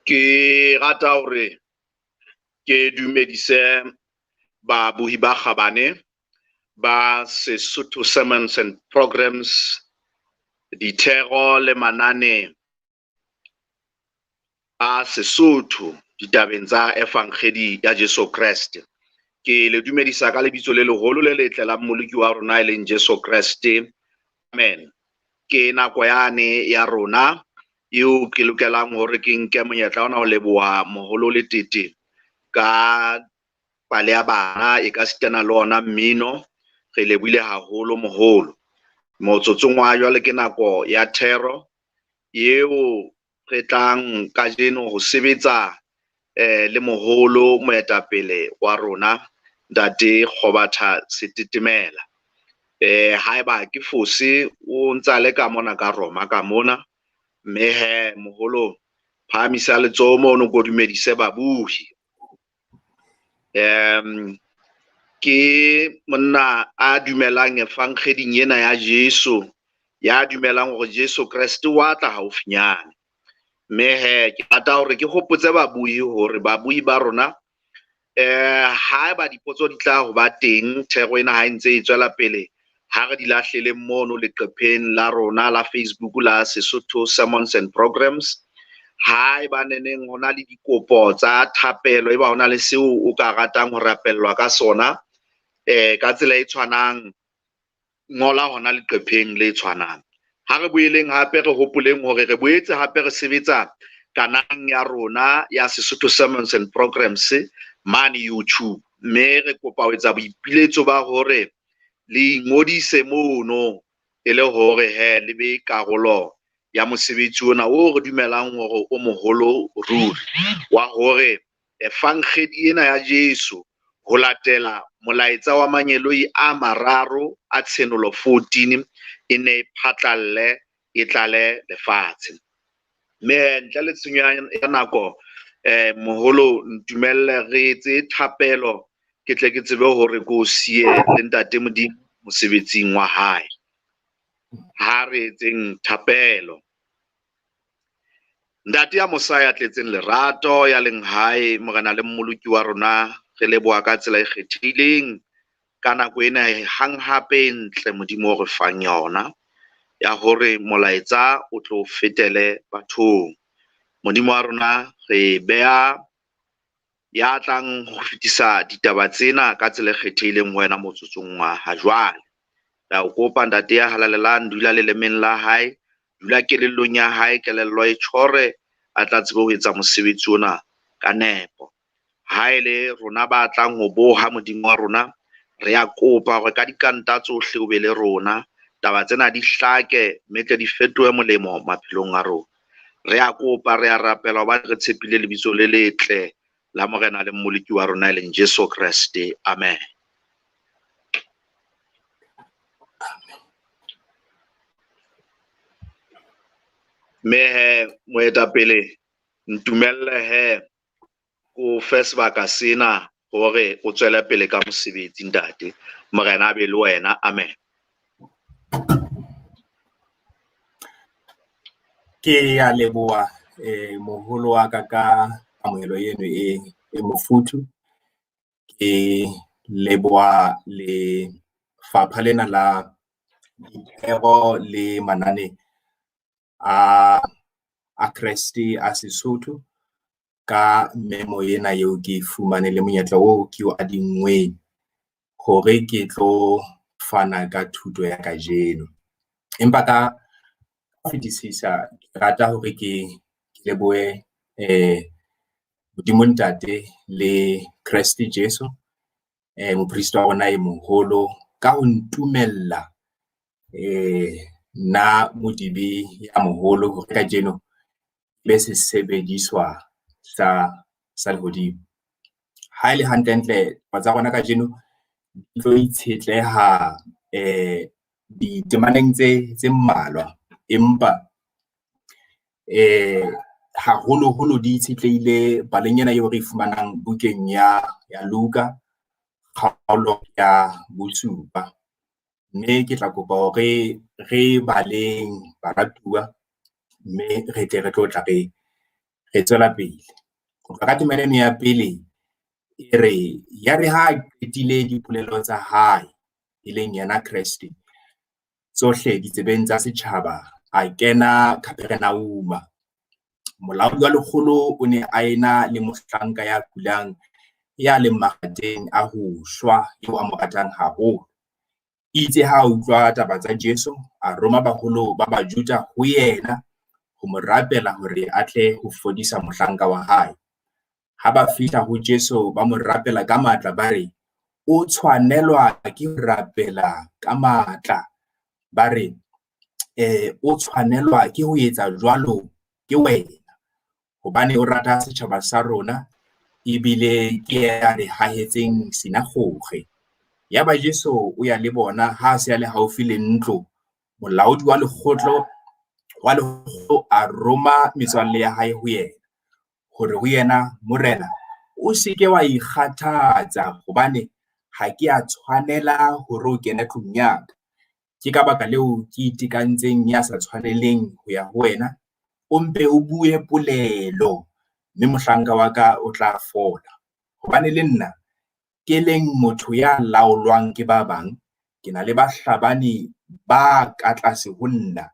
Ke rata hore ke dumedise babohi ba kgabane ba Sesotho Sermons and Programs, dithero le manane a Sesotho ditabeng tsa Evangedi ya Jesu Kreste. Ke le dumedisa ka lebitso le leholo le letle la Mmoloki wa rona e leng Jesu Kreste. Amen. Ke nako yane ya rona eo ke lokelang hore ke nke monyetla ona ho leboha moholo Letete ka pale ya bana e ka sitana le ona mmino. Re lebohile haholo moholo. Motsotsong wa jwale ke nako ya thero eo re tlang kajeno ho sebetsa le moholo moetapele wa rona Ntate Kgobatha Setetemela. Haeba ke fose o ntsa le ka mona ka Roma ka mona, mme he moholo phahamisa letsoho mono ko dumedise babuhi. Ke monna a dumelang evangeding ena ya Jesu, ya dumelang hore Jesu Kreste wa tla haufinyane. Mme he ke rata hore ke hopotse babuhi hore babuhi ba rona haeba dipotso di tla ho ba teng thero ena ha e ntse e tswela pele, ha re di lahleleng mono leqepheng la rona la Facebook la Sesotho Sermons and Programs. Haeba neneng ho na le dikopo tsa thapelo, eba ho na le seo o ka ratang ho rapellwa ka sona, ka tsela e tshwanang ngola hona leqepheng le tshwanang. Ha re boeleng hape re hopoleng hore re boetse hape re sebetsa kanaleng ya rona ya Sesotho Sermons and Programs mane YouTube, mme re kopa ho etsa boipiletso ba hore le ingodise mono e le hore he le be karolo ya mosebetsi ona o re dumelang hore o moholo ruri, wa hore evangedi ena ya Jesu ho latela molaetsa wa mangeloi a mararo a Tshenolo 14 e ne e phatlalle e tlale lefatshe. Mme ntle le tshenyo ya nako, moholo ntumelle re etse thapelo ke tle ke tsebe hore ko siye le Ntate Modimo mosebetsing wa hae. Ha re etseng thapelo. Ntate ya mosa ya tletseng lerato ya leng hae, Morena le Mmoloki wa rona, re leboha ka tsela e kgethehileng ka nako ena hang hape ntle Modimo o re fang yona ya hore molaetsa o tlo fetele bathong. Modimo wa rona, re beha ya tlang ho fetisa ditaba tsena ka tsela e kgethehileng ho wena motsotsong wa ha jwale. Re a o kopa Ntate ya halalelang, dula lelemeng la hae, dula kelellong ya hae, kelello e tjhore, a tla tsebe ho etsa mosebetsi ona ka nepo. Ha e le rona ba tlang ho boha Modimo wa rona, re a kopa hore ka dikanta tsohle o be le rona, taba tsena di hlake mme tle di fetohe molemo maphelong a rona. Re a kopa, re a rapela hobane re tshepile lebitso le letle la Morena le Mmoloki wa rona e leng Jesu Kreste. Amen. Mme he moetapele ntumelle he o fe sebaka sena hore o tswele pele ka mosebetsi ntate. Morena a be le wena. Amen. Ke a leboha moholo wa ka ka kamohelo eno e mofuthu. Ke leboha lefapha lena la dithero le manane a Kreste a Sesotho ka memo ena eo ke e fumane le monyetla oo ke o adinngweng hore ke tlo fana ka thuto ya kajeno. Empa ka fetisisa ke rata hore ke lebohe Modimo Ntate le Kreste Jesu, mopriest wa rona e moholo, ka ho ntumella nna modibe ya moholo hore kajeno be sesebediswa sa lehodimo. Ha e le hantlentle taba tsa rona kajeno di tlo itshetleha ditemaneng tse mmalwa, empa haholoholo di itshetlehile paleng ena eo re e fumanang bukeng ya Luka kgaolo ya bosupa. Mme ke tla kopa hore re baleng baratuwa, mme re tle re tlo tla re Re tswela pele. Ho tloha ka temana eno ya pele e re, yare ha a qetile dipolelo tsa hae, e leng yena Kreste, tsohle ditsebeng tsa setjhaba, a kena Kapernauma. Molaodi wa lekgolo o ne a ena le mohlanka ya kulang, ya leng makgatheng a ho shwa, eo a mo ratang haholo. Itse ha a utlwa taba tsa Jesu, a roma baholo ba Bajuda ho yena ho mo rapela hore a tle ho fodisa mohlanka wa hae. Ha ba fihla ho Jesu, ba mo rapela ka matla, ba re, o tshwanelwa ke ho rapela ka matla. Ba re, o tshwanelwa ke ho etsa jwalo ke wena, hobane o rata setjhaba sa rona, ebile ke ya re hahetseng sinagoge. Yaba Jesu o ya le bona, ha a se a le haufi le ntlo, molaodi wa lekgotlo wa lekgolo a roma metswalle ya hae ho yena, hore ho yena, Morena, o se ke wa ikgathatsa, hobane ha ke a tshwanela hore o kene tlung ya ka. Ke ka baka leo ke itekantseng ya sa tshwaneleng ho ya ho wena. O mpe o bue polelo, mme mohlanka wa ka o tla fola. Hobane le nna, ke leng motho ya laolwang ke ba bang, ke na le bahlabani ba ka tlase ho nna.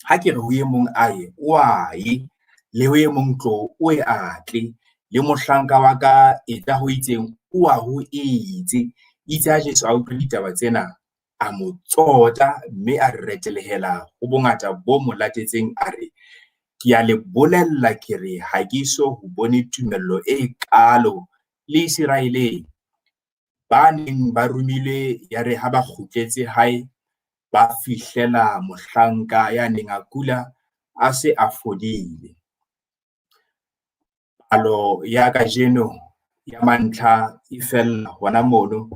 Ha ke re ho e mong a ye, o a ye, le ho e mong tlo, o ye a tle, le mohlanka wa ka etsa ho itseng, o a ho etse. Itse ha Jesu a utlwa ditaba tsena, a mo tsota, mme a retelehela ho bongata bo mo latetseng, a re, ke a le bolella ke re, ha ke so ho bone tumello e kalo le Iseraeleng. Ba neng ba romilwe yare ha ba kgutletse hae, ba fihlela mohlanka ya neng a kula a se a fodile. Palo ya kajeno ya mantlha e fella hona mono,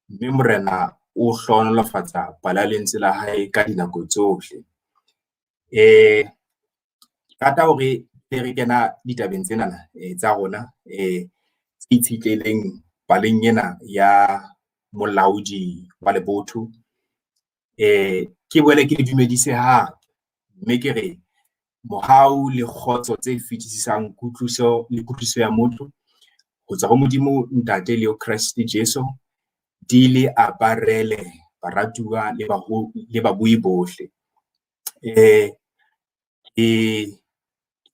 mme Morena o hlohonolofatsa palo ya lentswe la hae ka dinako tsohle. Ke rata hore re kena ditabeng tsena tsa rona tse itshetlehileng paleng ena ya molaodi wa lebotho. Ke boele ke le dumedise hape, mme ke re mohau le kgotso tse fetisisang kutlwiso le kutlwisiso ya motho ho tswa ho Modimo Ntate le ho Kreste Jesu di le aparele baratuwa le babui bohle. Ke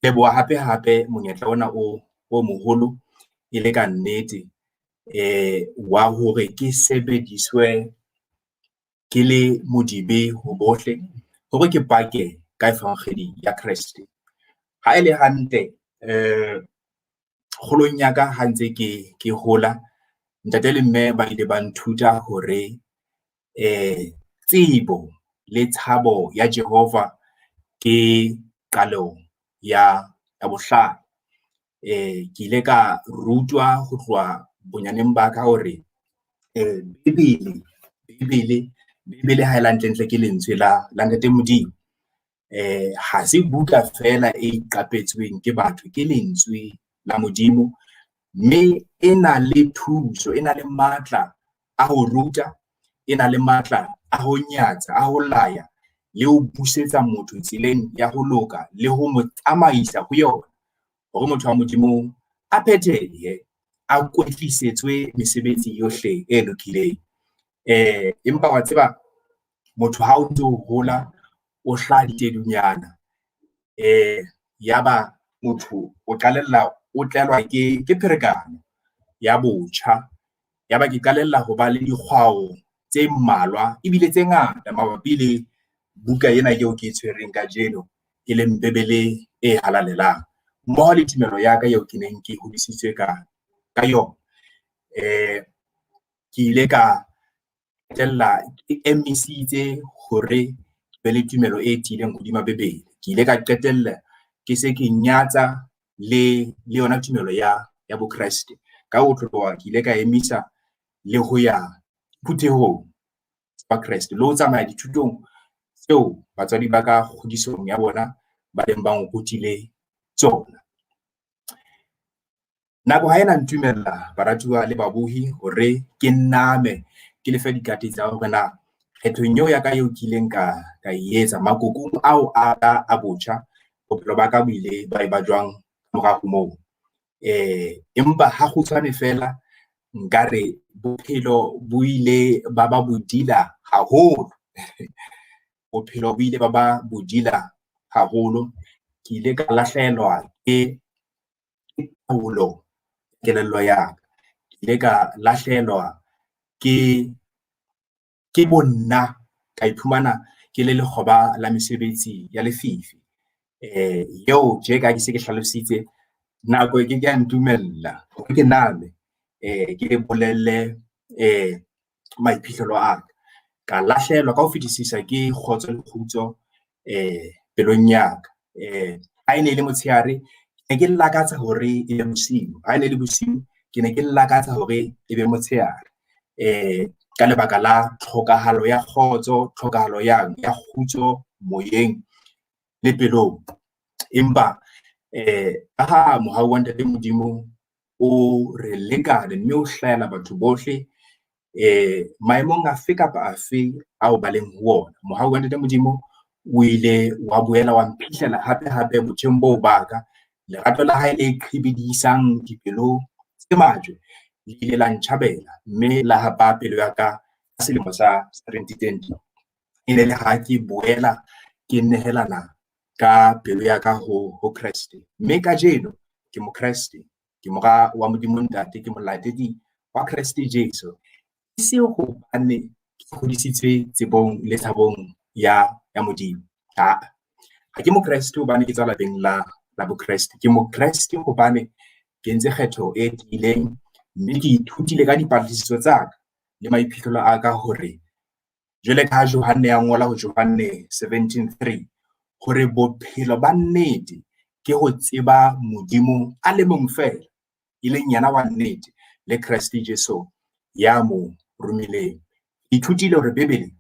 leboha hape hape monyetla ona o moholo e le ka nnete wa hore ke sebediswe ke le modibe ho bohle hore ke pake ka evangeli ya Kreste. Ha e le hantle, kgolong ya ka ha ntse ke hola, ntate le mme ba ile ba nthuta hore tsebo le tshabo ya Jehova ke qalo ya bohlale. Ke ile ka rutwa ho tloha bonyaneng ba ka hore Bibele ha e le hantlentle ke lentswe la Ntate Modimo. Ha se buka feela e iqapetsweng ke batho, ke lentswe la Modimo, mme e na le thuso, e na le matla a ho ruta, e na le matla a ho nyatsa, a ho laya, le ho busetsa motho tseleng ya ho loka, le ho mo tsamaisa ho yona, hore motho wa Modimo a phethehe, a kwetlisetswe mesebetsi yohle e lokileng. Empa wa tseba, motho ha o ntse o hola, o hlaha ditedunyana, yaba motho o qalella o tlelwa ke pherekano ya botjha. Yaba ke qalella ho ba le dikgwao tse mmalwa ebile tse ngata mabapi le buka ena eo ke e tshwereng kajeno, e leng Bibele e halalelang, mmoho le tumelo ya ka eo ke neng ke hodisitswe ka yona. Ke ile ka qetella ke emisitse hore ke be le tumelo e tiileng hodima Bibele. Ke ile ka qetella ke se ke nyatsa le yona tumelo ya Bokreste. Ka ho tloha ke ile ka emisa le ho ya phuthehong tsa Kreste le ho tsamaya dithutong tseo batswadi ba ka kgodisong ya bona ba neng ba nrutile tsona. Nako ha ena ntumella baratuwa le babohi hore ke name ke lefe dikate tsa hore na kgethong eo ya ka eo ke ileng ka e etsa makokong ao a ka a botjha, bophelo ba ka bo ile ba eba jwang mora ho moo. Empa ha kgutshwane fela nkare bophelo bo ile ba ba bodila haholo. Bophelo bo ile ba ba bodila haholo. Ke ile ka lahlehelwa ke taolo kelello ya ka. Ke ile ka lahlehelwa ke bonna, ka iphumana ke le lekgoba la mesebetsi ya lefifi. Eo tje ka ke se ke hlalositse, nako e ke ke ya ntumella hore ke name ke le bolelle maiphihlelo a ka. Ka lahlehelwa ka ho fetisisa ke kgotso le kgutso pelong ya ka. Ha e ne e le motshehare, ne ke lakatsa hore e be bosiu, ha e ne le bosiu, ke ne ke lakatsa hore e be motshehare. Ka lebaka la tlhokahalo ya kgotso, tlhokahalo ya kgutso moyeng le pelong. Empa ka ha mohau wa Ntate Modimo o re lekane mme o hlahela batho bohle maemong afe kapa afe ao ba leng ho ona. Mohau wa Ntate Modimo o ile wa boela wa mphihlela hape hape botjheng boo ba ka. Lerato la hae le qhibidisang dipelo tse majwe le ile la ntjhabela mme la hapa pelo ya ka ka selemo sa 2020. E ne le ha ke boela ke nehelana ka pelo ya ka ho Kreste. Mme kajeno ke Mokreste, ke mora wa Modimo Ntate, ke molatedi wa Kreste Jesu. E se hobane ke hodisitswe tsebong le tshabong ya Modimo. Ha ke Mokreste hobane ke tswa lapeng la Bokreste. Ke Mokreste hobane ke entse kgetho e tiileng mme ke ithutile ka dipatlisiso tsa ka le maiphihlelo a ka hore jwale ka ha Johanne ya ngola ho Johanne 17:3 hore bophelo ba nnete ke ho tseba Modimo a le mong feela, e leng yena wa nnete le Kreste Jesu ya mo romileng. Ke ithutile hore Bibele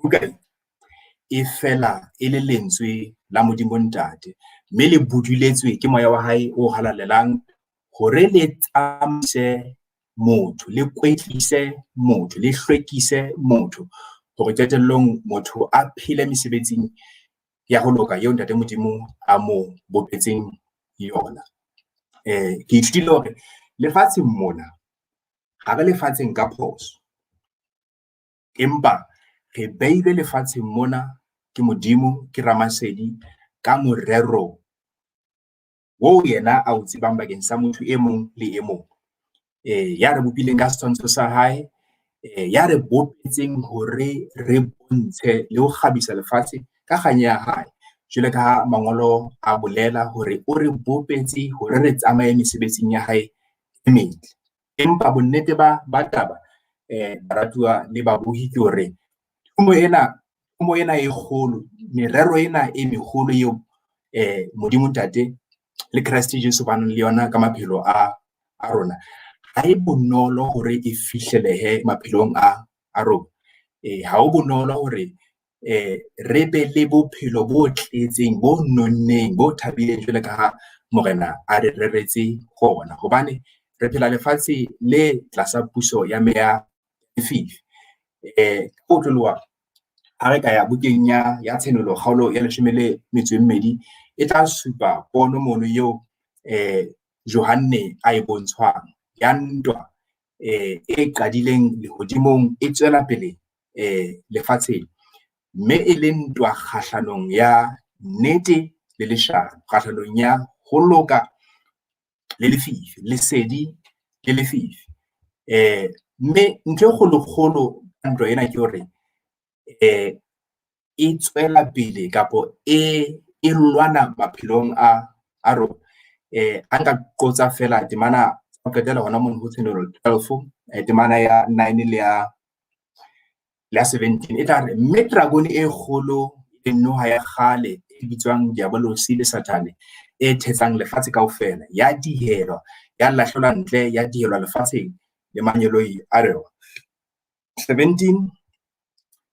buka e fela e le lentswe la Modimo Ntate mme le buduletswe ke moya wa hae o halalelang hore le tsamaise motho, le kwetlise motho, le hlwekise motho hore qetellong motho a phele mesebetsing ya ho loka eo Ntate Modimo a mo bopetseng yona. Ke ithutile hore lefatsheng mona ha re lefatsheng ka phoso, empa re beilwe lefatsheng mona ke Modimo, ke Ramasedi, ka morero oo yena a o tsebang bakeng sa motho e mong le e mong. Ya re bopileng ka setshwantsho sa hae, ya re bopetseng hore re bontshe le ho kgabisa lefatshe ka kganya ya hae. Jwale ka ha mangolo a bolela hore o re bopetse hore re tsamaye mesebetsing ya hae e metle. Empa bonnete ba taba, baratuwa le babohi, ke hore thomo ena e kgolo, merero ena e meholo eo Modimo Ntate le Kreste Jesu ba nang le yona ka maphelo a rona, ha e bonolo hore e fihlelehe maphelong a rona. Ha ho bonolo hore re be le bophelo bo tletseng, bo nonneng, bo thabileng jwale ka ha Morena a re reretse hona. Hobane re phela lefatshe le tlasa puso ya meya lefifi. Ka otloloha ha re ka ya bukeng ya Tshenolo kgaolo ya 12 e tla supa pono mono eo Johanne a e bontshwang ya ntwa e qadileng lehodimong e tswela pele lefatsheng, mme e le ntwa kgahlanong ya nnete le leshano, kgahlanong ya ho loka le lefifi, lesedi le lefifi. Mme ntho e kgolokgolo ka ntwa ena ke hore e tswela pele kapo e lwana maphelong a rona. Ha nka qotsa fela temana ho qetela hona mono ho Tshenolo 12, temana ya 9 le ya 17 e tla re, mme dragone e kgolo e noha ya kgale e bitswang Diabolosi le Satane e thetsang lefatshe kaofela ya dihelwa, ya lahlelwa ntle, ya dihelwa lefatsheng le mangeloi a yona. 17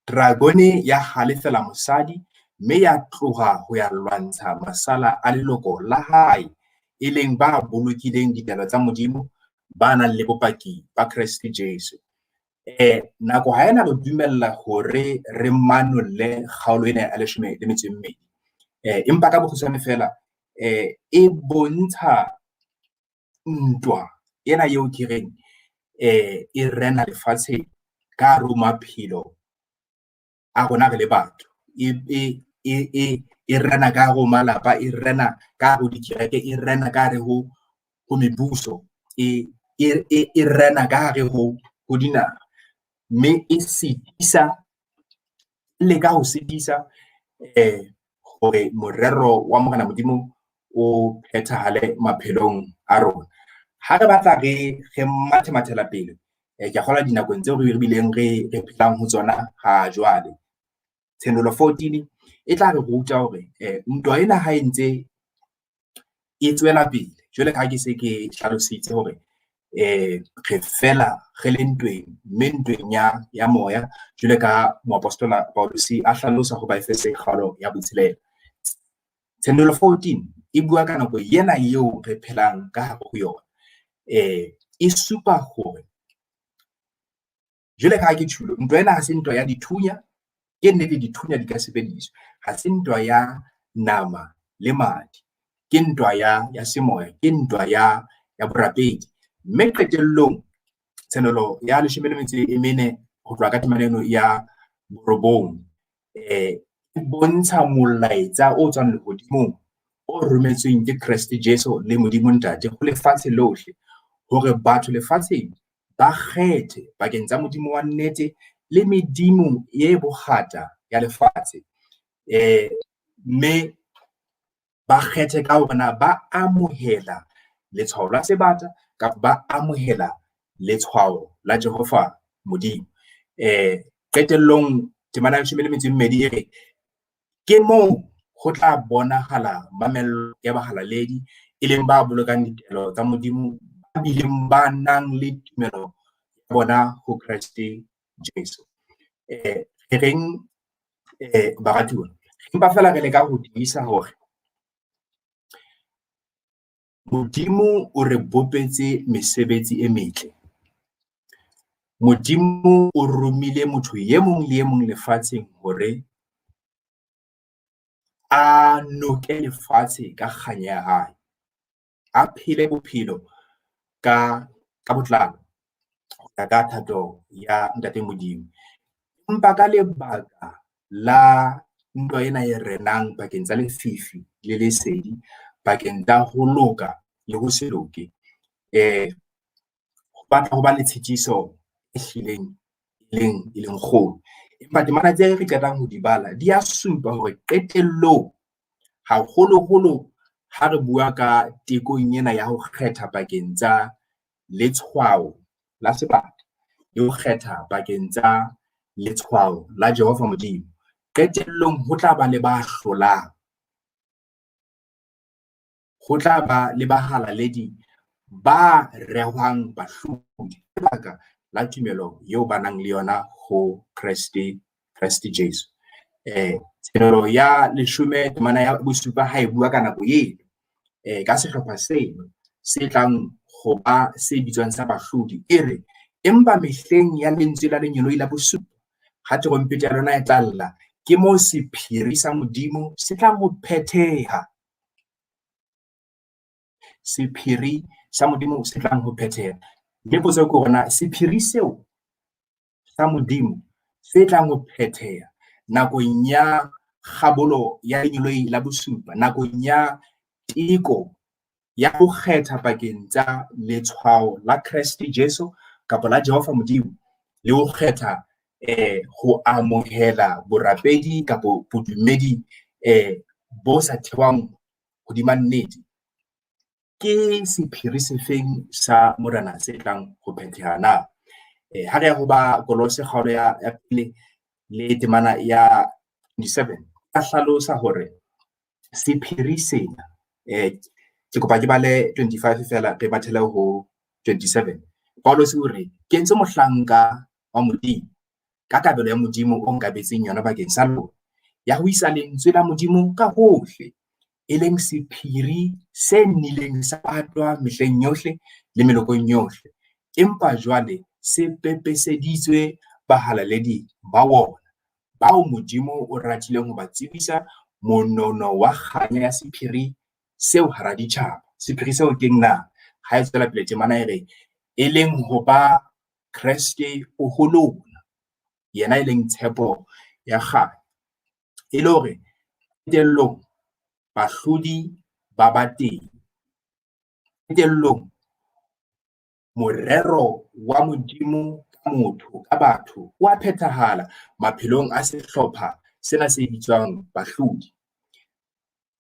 dragone ya halefela mosadi mme ya tloha ho ya lwantsha masala a leloko la hae, e leng ba bolokileng ditaelo tsa Modimo, ba nang le bopaki ba Kreste Jesu. Nako ha ena re dumella hore re manolle kgaolo ena ya 12. Empa ka bokgutshwane fela, E bontsha ntwa ena eo ke reng e rena lefatsheng ka hare ho maphelo a rona re le batho. E rena ka hare ho malapa, e rena ka hare ho dikereke, e rena ka hare ho mebuso, e rena ka hare ho dinaha, mme e sitisa le ka ho sitisa hore morero wa Morena Modimo o phethahale maphelong a rona. Ha re batla re mathemathela pele, ke a kgolwa dinakong tseo re bileng re phelang ho tsona ha jwale. Tshenolo 14 e tla re ruta hore ntwa ena ha e ntse e tswela pele, jwale ka ha ke se ke hlalositse hore re fela re le ntweng, mme ntweng ya moya, jwale ka moapostola Paulus a hlalosa ho Baefese kgaolo ya 6. Tshenolo 14 e bua ka nako ena eo re phelang ka hare ho yona. E supa hore jwale ka ha ke tjhulo, ntwa ena ha se ntwa ya dithunya, ke nnete dithunya di ka sebediswa, ha se ntwa ya nama le madi, ke ntwa ya semoya, ke ntwa ya borapedi. Mme qetellong tshenolo ya 14 ho tloha ka temana eno ya 9, e bontsha molaetsa o tswang lehodimong o rometsweng ke Kreste Jesu le Modimo Ntate ho lefatshe lohle, hore batho lefatsheng ba kgethe pakeng tsa Modimo wa nnete le medimo e bohata ya lefatshe, mme ba kgethe ka hore na ba amohela letshwao la sebata kapa ba amohela letshwao la Jehova Modimo. Qetellong temana ya 12 e re ke moo ho tla bonahala mamello ya bahalaledi, e leng ba bolokang ditaelo tsa Modimo, ba bileng ba nang le tumelo ya bona ho Kreste Jesu. Re reng baratuwa, empa feela re leka ho tiisa hore Modimo o re bopetse mesebetsi e metle. Modimo o romile motho e mong le e mong lefatsheng hore a noke lefatshe ka kganya ya hae, a phele bophelo ka botlalo ho ya ka thato ya Ntate Modimo. Empa ka lebaka la ntwa ena e renang pakeng tsa lefifi le lesedi, pakeng tsa ho loka le ho se loke, ho batla ho ba le tshitiso e hlileng e leng kgolo. Empa temana tse re qetang ho di bala di a supa hore qetellong, haholoholo ha re bua ka tekong ena ya ho kgetha pakeng tsa letshwao la sebata le ho kgetha pakeng tsa letshwao la Jehova Modimo, qetellong ho tla ba le ba hlolang, ho tla ba le bahalaledi ba rehwang bahlodi ka lebaka la tumelo eo ba nang le yona ho Kreste Jesu. Tshenolo ya 10 temana ya 7 ha e bua ka nako eno, ka sehlopha seno se tlang ho ba se bitswang sa bahlodi, e re empa mehleng ya lentswe la lengeloi la bosupa, ha terompeta ya lona e tla lla, ke moo sephiri sa Modimo se tlang ho phetheha. Sephiri sa Modimo se tlang ho phetheha. Mme potso ke hore na sephiri seo sa Modimo se tlang ho phetheha nakong ya kgabolo ya lengeloi la bosupa, nakong ya teko ya ho kgetha pakeng tsa letshwao la Kreste Jesu kapa la Jehova Modimo le ho kgetha ho amohela borapedi kapa bodumedi bo sa thewang hodima nnete, ke sephiri sefeng sa Morena se tlang ho phetheha na? Ha re ya ho ba Kolose kgaolo ya pele le temana ya 27, a hlalosa hore sephiri sena, ke kopa ke bale 25 feela re bathele ho 27. Paulus o re, ke entse mohlanka wa Modimo ka kabelo ya Modimo o nkabetseng yona bakeng sa lona, ya ho isa lentswe la Modimo ka hohle, e leng sephiri se nnileng sa patwa mehleng yohle le melokong yohle, empa jwale se pepeseditswe bahalaledi ba wona, bao Modimo o ratileng ho ba tsebisa monono wa kganya ya sephiri seo hara ditjhaba. Sephiri seo keng na? Ha e tswela pele temana e re, e leng ho ba Kreste o ho lona, yena e leng tshepo ya kganya. E le hore qetellong bahlodi ba ba teng. Qetellong morero wa Modimo ka motho, ka batho, o a phethahala maphelong a sehlopha sena se bitswang bahlodi.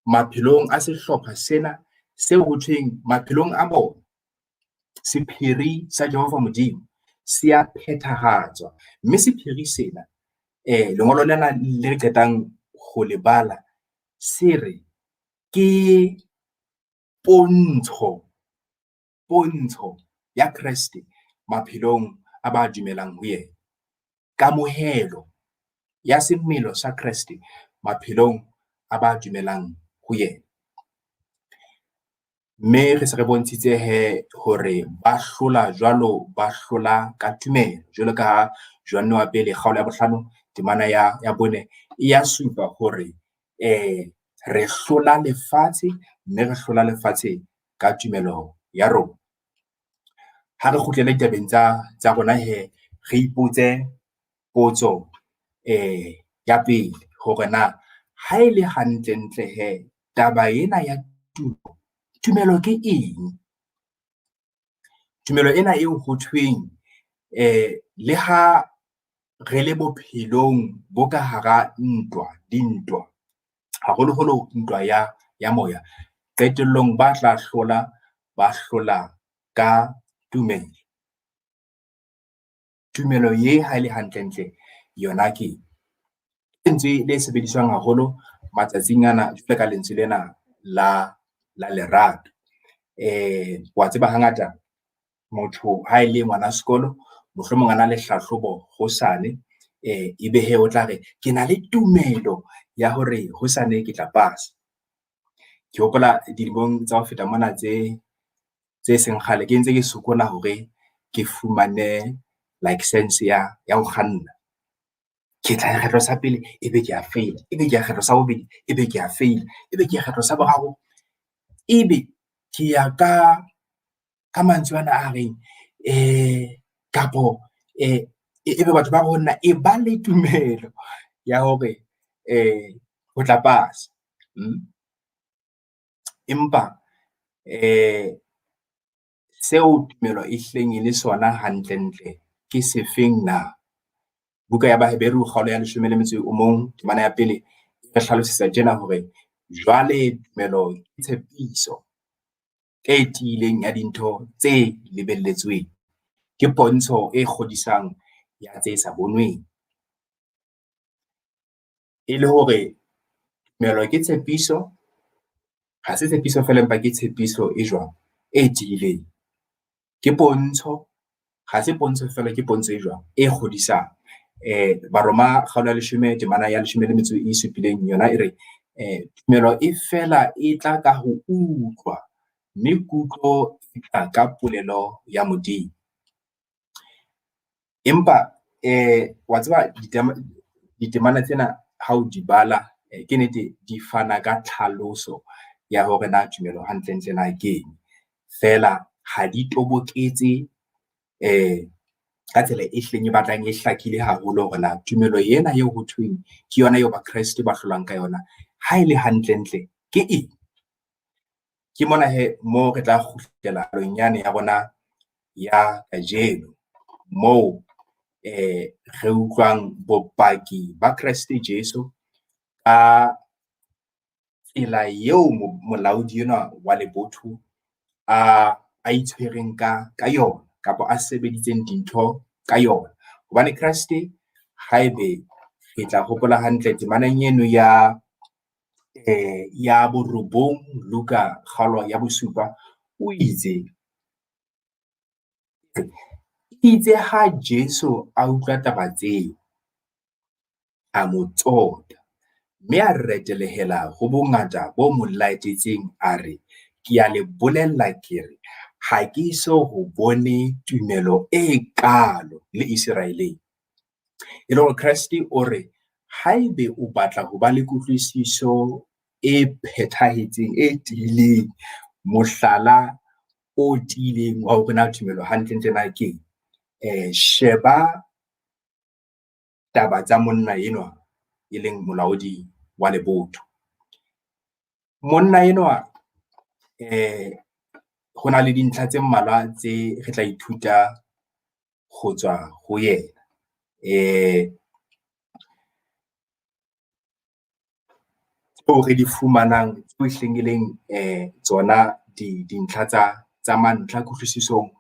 Maphelong a sehlopha sena seo ho thweng maphelong a bona, sephiri sa Jehova Modimo se a phethahatswa. Mme sephiri sena, lengolo lena le re qetang ho le bala, se re ke pontsho, pontsho ya Kreste maphelong a ba dumelang ho yena. Kamohelo ya semelo sa Kreste maphelong a ba dumelang ho yena. Mme re se re bontshitse he hore ba hlola jwalo, ba hlola ka tumelo. Jwalo ka ha Johanne wa pele kgaolo ya 5 temana ya 4 e ya supa hore re hlola lefatshe, mme re hlola lefatshe ka tumelo ya rona. Ha re kgutlele ditabeng tsa rona he, re ipotse potso ya pele hore na ha e le hantlentle he taba ena ya tumelo, tumelo ke eng? Tumelo ena eo ho thweng le ha re le bophelong bo ka hara ntwa, dintwa, haholoholo ntwa ya moya, qetellong ba tla hlola, ba hlola ka tumelo. Tumelo ye ha e le hantlentle yona ke lentswe le sebediswang haholo matsatsing ana jwalo ka lentswe lena la lerato. Wa tseba hangata motho ha e le ngwana sekolo, mohlomong a na le hlahlobo hosane, ebe he o tla re ke na le tumelo ya hore hosane ke tla pasa. Ke hopola dilemong tsa ho feta mona tse seng kgale ke ntse ke sokola hore ke fumane license ya ho kganna. Ke tla kgetlo sa pele ebe ke a faila, ebe ke a kgetlo sa bobedi ebe ke a faila, ebe ke kgetlo sa boraro, ebe ke ya ka mantswe ana a reng kapo ebe batho ba rona e ba le tumelo ya hore ho tla pasa. Empa seo tumelo e hleng e le sona hantlentle ke sefeng na? Buka ya Baheberu kgaolo ya 11 temana ya pele e re hlalosetsa tjena hore jwale tumelo ke tshepiso e tiileng ya dintho tse lebelletsweng, ke pontsho e kgodisang ya tse sa bonweng. E le hore tumelo ke tshepiso, ha se tshepiso feela empa ke tshepiso e jwang? E tiileng. Ke pontsho, ha se pontsho feela, ke pontsho e jwang? E kgodisang. Baroma kgaolo ya 10 temana ya 17 yona e re tumelo e fela e tla ka ho utlwa, mme kutlo e tla ka polelo ya Modimo. Empa wa tseba ditemana tsena ha o di bala, ke nnete di fana ka tlhaloso ya hore na tumelo hantlentle na ke eng. Feela ha di toboketse ka tsela e hleng e batlang e hlakile haholo hore na tumelo ena eo ho thweng ke yona eo Bakreste ba hlolang ka yona, ha e le hantlentle ke eng? Ke mona he mo re tla kgutlela palong yane ya rona ya kajeno, moo re utlwang bopaki ba Kreste Jesu ka tsela eo molaodi enwa wa lebotho a itshwereng ka yona, kapa a sebeditseng dintho ka yona. Hobane Kreste, haebe re tla hopola hantle temaneng eno ya 9 Luka kgaolo ya 7, o itse itse ha Jesu a utlwa taba tseo, a mo tsota, mme a retelehela ho bongata bo mo latetseng, a re, ke a le bolella ke re, ha ke so ho bone tumelo e kalo le Iseraeleng. E le hore Kreste o re, haebe o batla ho ba le kutlwisiso e phethahetseng, e tiileng, mohlala o tiileng wa hore na tumelo hantlentle na keng. Sheba taba tsa monna enwa e leng molaodi wa lebotho. Monna enwa ho na le dintlha tse mmalwa tse re tla ithuta ho tswa ho yena. Tseo re di fumanang tseo ehlileng e leng tsona dintlha tsa mantlha kutlwisisong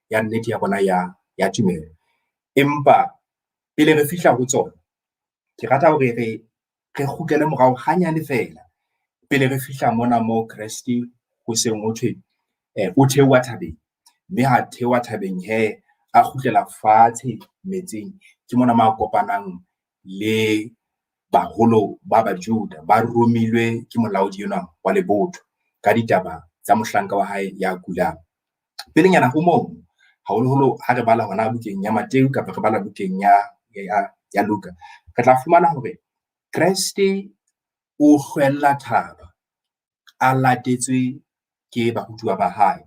ya nnete ya rona ya tumelo. Empa pele re fihla ho tsona, ke rata hore re kgutlele morao hanyane feela pele re fihla mona moo Kreste ho seng ho thwe o theoha thabeng, mme ha theoha thabeng he a kgutlela fatshe metsing, ke mona mo a kopanang le baholo ba Bajuda ba romilwe ke molaodi enwa wa lebotho ka ditaba tsa mohlanka wa hae ya kulang. Pelenyana ho moo, haholoholo ha re bala hona bukeng ya Mateu kapa re bala bukeng ya Luka, re tla fumana hore Kreste o hlwella thaba a latetswe ke barutuwa ba hae,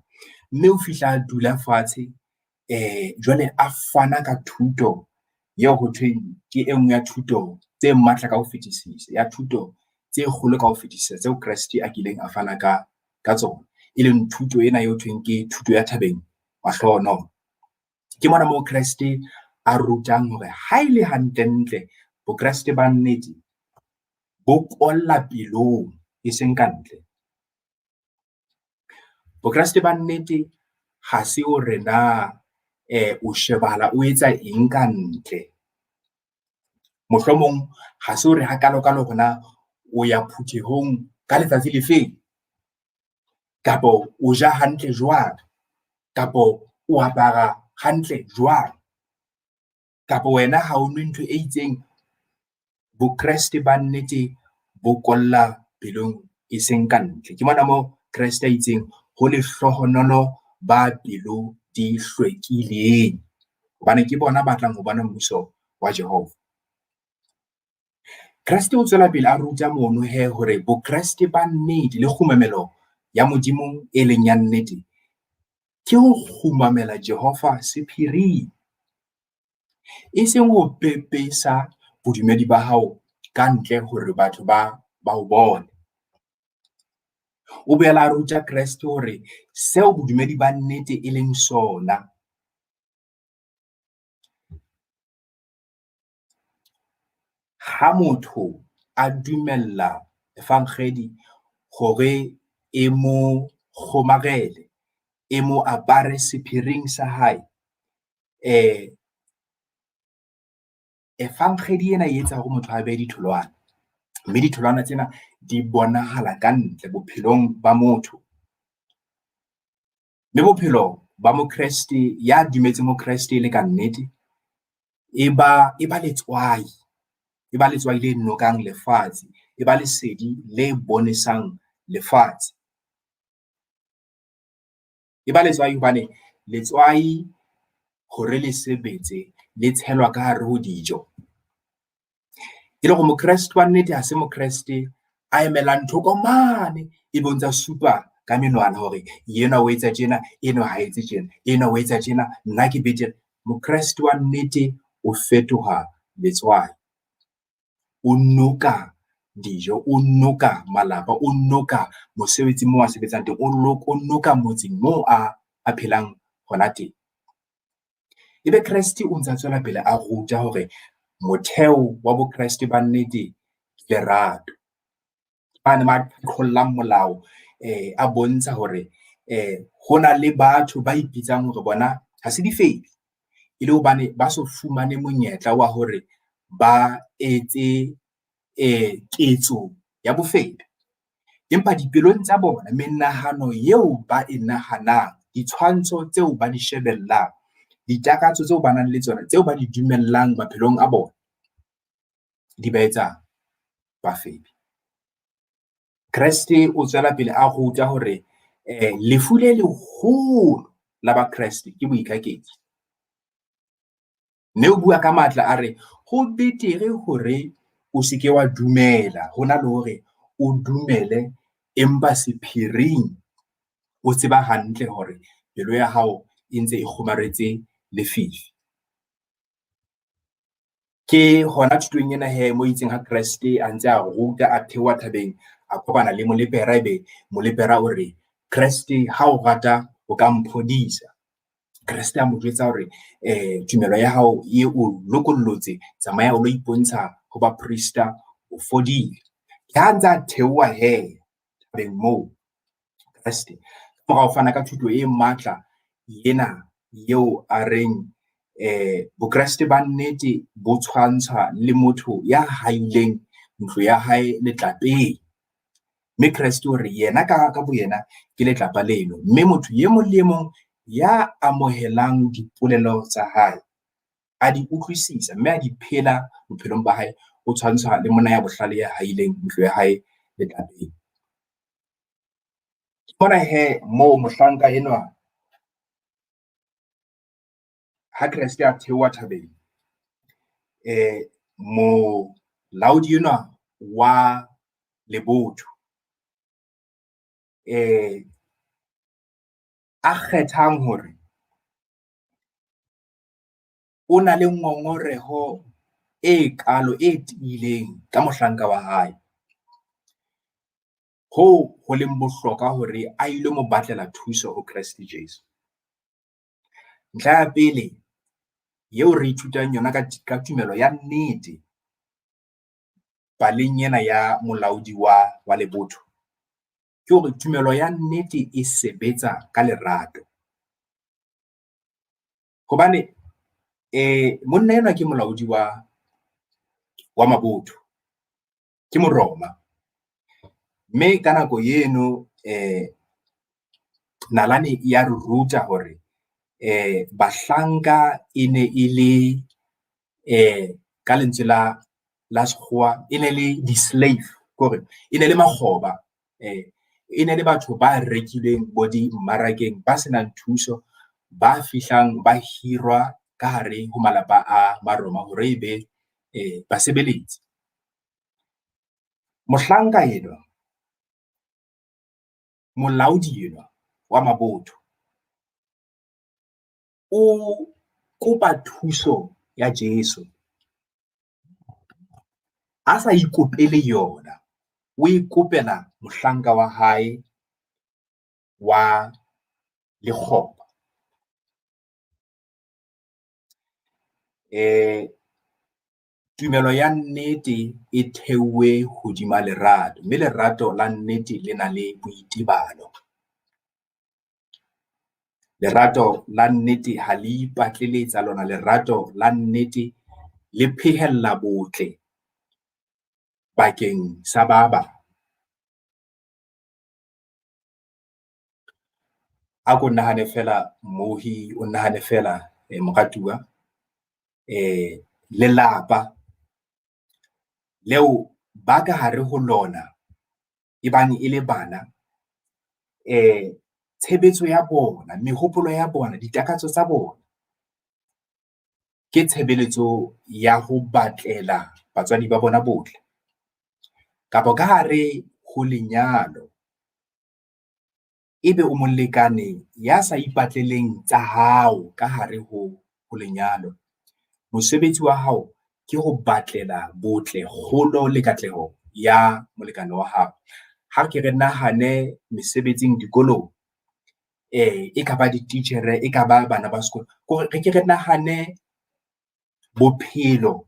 mme o fihla a dula fatshe jwale a fana ka thuto eo ho thweng ke e nngwe ya thuto tse matla ka ho fetisisa, ya thuto tse kgolo ka ho fetisisa tseo Kreste a kileng a fana ka tsona, e leng thuto ena eo thweng ke thuto ya thabeng mahlohonolo. Ke mona moo Kreste a rutang hore ha e le hantlentle Bokreste ba nnete bo kolla pelong e seng ka ntle. Bokreste ba nnete ha se hore na o shebahala o etsa eng ka ntle. Mohlomong ha se hore hakalokalo hore na o ya phuthehong ka letsatsi le feng, kapa o ja hantle jwang, kapa o apara hantle jwang, kapa wena ha o nwe ntho e itseng. Bokreste ba nnete bo kolla pelong e seng ka ntle. Ke mona moo Kreste a itseng ho lehlohonolo ba pelo di hlwekileng, hobane ke bona ba tlang ho bona mmuso wa Jehova. Kreste o tswela pele a ruta mono he hore Bokreste ba nnete le kgumamelo ya Modimo e leng ya nnete ke ho kgumamela Jehova sephiring, e seng ho pepesa bodumedi ba hao ka ntle hore batho ba o bone. O boela a ruta Kreste hore seo bodumedi ba nnete e leng sona ha motho a dumella evangeli hore e mo kgomarele, e mo apare sephiring sa hae, evangeli ena e etsa hore motho a behe ditholwana, mme ditholwana tsena di bonahala ka ntle bophelong ba motho. Mme bophelo ba Mokreste ya dumetseng ho Kreste le ka nnete e ba letswai, e ba letswai le nokang lefatshe, e ba lesedi le bonesang lefatshe. E ba letswai hobane letswai hore le sebetse le tshelwa ka hare ho dijo. E le hore Mokreste wa nnete ha se Mokreste a emelang thoko mane e be o ntsa supa ka menwana hore enwa o etsa tjena, enwa ha etse tjena, enwa o etsa tjena, nna ke betere. Mokreste wa nnete o fetoha letswai, o noka dijo, o noka malapa, o noka mosebetsi moo a sebetsang teng, o noka motseng moo a phelang hona teng. Ebe Kreste o ntse a tswela pele a ruta hore motheo wa Bokreste ba nnete ke lerato. Ba ne ba qhollang molao a bontsha hore ho na le batho ba ipitsang hore bona ha se difebi, e le hobane ba so fumane monyetla wa hore ba etse ketso ya bofebi. Empa dipelong tsa bona, menahano eo ba e nahanang, ditshwantsho tseo ba di shebellang, ditakatso tseo ba nang le tsona, tseo ba di dumellang maphelong a bona, di ba etsa bafebi. Kreste o tswela pele a ruta hore lefu le leholo la ba Kreste ke boikaketsi. Mme o bua ka matla a re ho betere hore o se ke wa dumela hona le hore o dumele empa sephiring o tseba hantle hore pelo ya hao e ntse e kgomaretse lefifi. Ke hona thutong ena he mo itseng ha Kreste a ntse a ruta a theoha thabeng a kopana le molepera, ebe molepera o re Kreste ha o rata o ka mphodisa. Kreste a mo jwetsa hore tumelo ya hao e o lokollotse, tsamaya o lo ipontsha ho baprista, o fodile. Ke ha ntse a theoha he thabeng moo Kreste ka mora ho fana ka thuto e matla ena eo a reng Bokreste ba nnete bo tshwantshwa le motho ya haileng ntlo ya hae letlapeng. Mme Kreste o re yena ka boyena ke letlapa leno, mme motho e mong le e mong ya amohelang dipolelo tsa hae a di utlwisisa mme a di phela bophelong ba hae, o tshwantshwa le monna ya bohlale ya haileng ntlo ya hae letlapeng. Mona he moo mohlanka enwa ha Kreste a theoha thabeng, molaodi enwa wa lebotho a kgethang hore o na le ngongoreho e kalo e tiileng ka mohlanka wa hae, hoo ho leng bohlokwa hore a ilo mo batlela thuso ho Kreste Jesu. Ntlha ya pele eo re ithutang yona ka tumelo ya nnete paleng ena ya molaodi wa lebotho ke hore tumelo ya nnete e sebetsa ka lerato. Hobane monna enwa ke molaodi wa mabotho, ke Moroma, mme ka nako eno nalane ya re ruta hore bahlanka e ne e le ka lentswe la sekgowa e ne le di-slave, kore e ne le makgoba, e ne le batho ba rekilweng bo di mmarakeng, ba senang thuso, ba fihlang ba hirwa ka hare ho malapa a Maroma hore e be basebeletsi. Mohlanka enwa, molaodi enwa wa mabotho o kopa thuso ya Jesu a sa ikopele yona, o ikopela mohlanka wa hae wa lekgoba. Tumelo ya nnete e theuwe hodima lerato, mme lerato la nnete le na le boitebalo. Lerato la nnete ha le ipatlele tsa lona, lerato la nnete le phehella botle bakeng sa ba bang. A ko nahane fela mmohi, o nahane fela moratuwa, lelapa leo ba ka hare ho lona e bang e le bana, tshebetso ya bona, mehopolo ya bona, ditakatso tsa bona ke tshebeletso ya ho batlela batswadi ba bona botle. Kapa ka hare ho lenyalo ebe o molekane ya sa ipatleleng tsa hao ka hare ho lenyalo, mosebetsi wa hao ke ho batlela botle, kgolo le katleho ya molekane wa hao. Ha ke re nahane mesebetsing dikolong, e ka ba dititjhere, e ka ba bana ba sekolo, kore re ke re nahane bophelo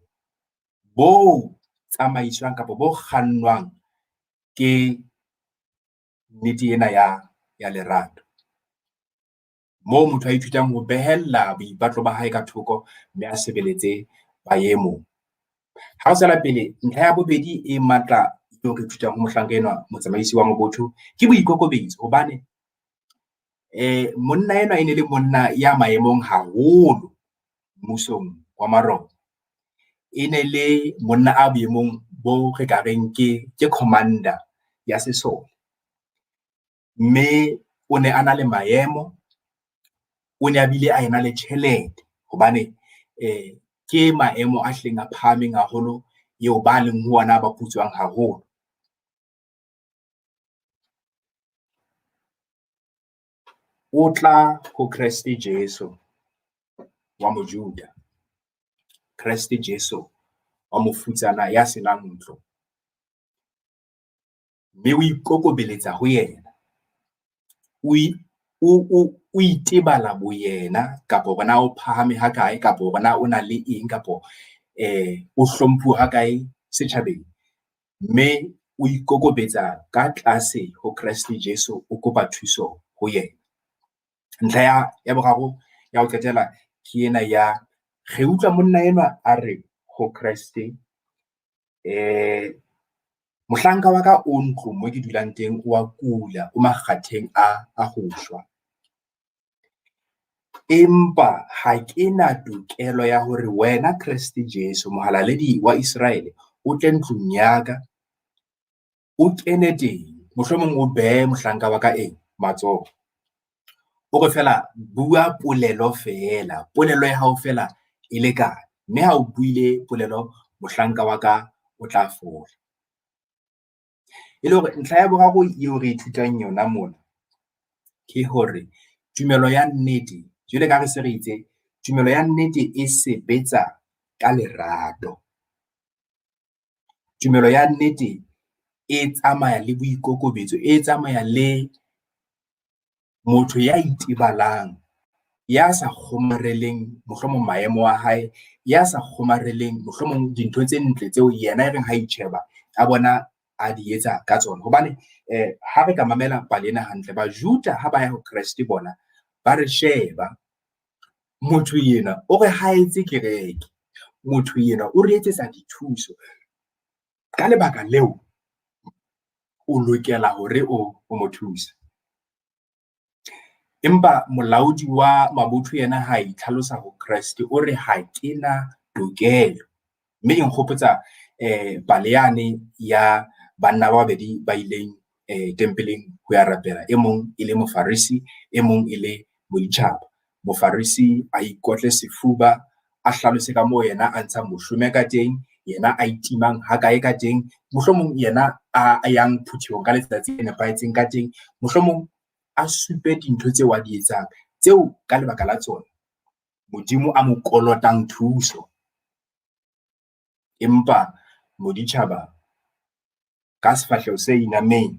bo tsamaiswang kapa bo kgannwang ke nnete ena ya lerato, moo motho a ithutang ho behella boipatlo ba hae ka thoko mme a sebeletse ba e mong. Ha o tswela pele, ntlha ya bobedi e matla eo re ithutang ho mohlanka enwa motsamaisi wa mabotho ke boikokobetso. Hobane monna enwa e ne le monna ya maemong haholo mmusong wa Maroma, e ne le monna a boemong bo re ka reng ke commander ya sesole, mme o ne a na le maemo, o ne a bile a ena le tjhelete, hobane ke maemo a hlileng a phahameng haholo eo ba leng ho ona ba putswang haholo. O tla ho Kreste Jesu wa Mojuda, Kreste Jesu wa mofutsana ya senang ntlo, mme o ikokobeletsa ho yena. O itebala boyena, kapa hore na o phahame hakae, kapa hore na o na le eng, kapa o hlomphuwa hakae setjhabeng, mme o ikokobetsa ka tlase ho Kreste Jesu, o kopa thuso ho yena. Ntlha ya boraro ya ho qetela ke ena ya re utlwa monna enwa a re ho Kreste, mohlanka wa ka o ntlong mo ke dulang teng o a kula, o makgatheng a ho shwa. Empa ha ke na tokelo ya hore wena Kreste Jesu, mohalaledi wa Iseraele, o tle ntlong ya ka, o kene teng, mohlomong o behe mohlanka wa ka eng matsoho. O re fela bua polelo fela, polelo ya hao fela e lekane, mme ha o buile polelo mohlanka wa ka o tla fola. E le hore ntlha ya boraro eo re ithutang yona mona ke hore tumelo ya nnete, jwale ka re se re itse, tumelo ya nnete e sebetsa ka lerato. Tumelo ya nnete e tsamaya le boikokobetso, e tsamaya le motho ya itebalang, ya sa kgomareleng mohlomong maemo a hae, ya sa kgomareleng mohlomong dintho tse ntle tseo yena e reng ha itjheba a bona a di etsa ka tsona. Hobane ha re ka mamela pale ena hantle, Bajuda ha ba ya ho Kreste bona ba re sheba motho yena o re haetse kereke, motho yena o re etsetsa dithuso, ka lebaka leo o lokela hore o mo thuse. Empa molaodi wa mabotho yena ha itlhalosa ho Kreste, o re ha ke na tokelo. Mme e nkgopotsa pale yane ya banna ba babedi ba ileng tempeleng ho ya rapela, e mong e le Mofarisi, e mong e le moditjhaba. Mofarisi a ikotle sefuba, a hlalose ka moo yena a ntshang boshome ka teng, yena a itimang hakae ka teng, mohlomong yena a yang phuthehong ka letsatsi le nepahetseng ka teng, mohlomong a supe dintho tseo a di etsang, tseo ka lebaka la tsona Modimo a mo kolotang thuso. Empa moditjhaba ka sefahleho se inameng